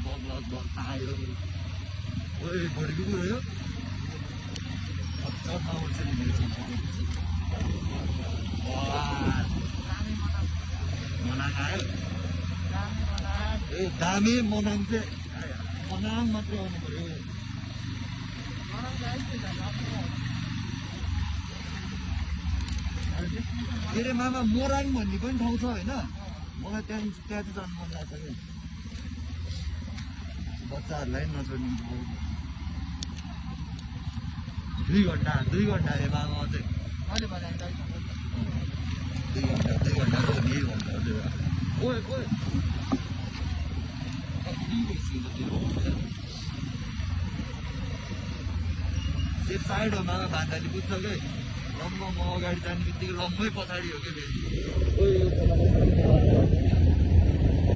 आयो ओए बढी को रह्यो अच्छा आउँछ नि मेरो सम्पर्क मनाङ आयो ए दामी मनाङ चाहिँ मनाङ मात्रै आउनु पर्यो के अरे मामा मोराङ भन्ने पनि ठाउँ छ होइन मलाई त्यहाँ चाहिँ जानु मन लाग्छ कि बच्चाहरूलाई नछोड्नु 2 घन्टा ए मामा चाहिँ कहिले बनाएर 2 घन्टा त नि भन्नु ओए ओए सेफ साइड हो मामा भान्दाले बुझ्छ कि लम्बो म अगाडि जाने बित्तिकै लम्बै पछाडि हो कि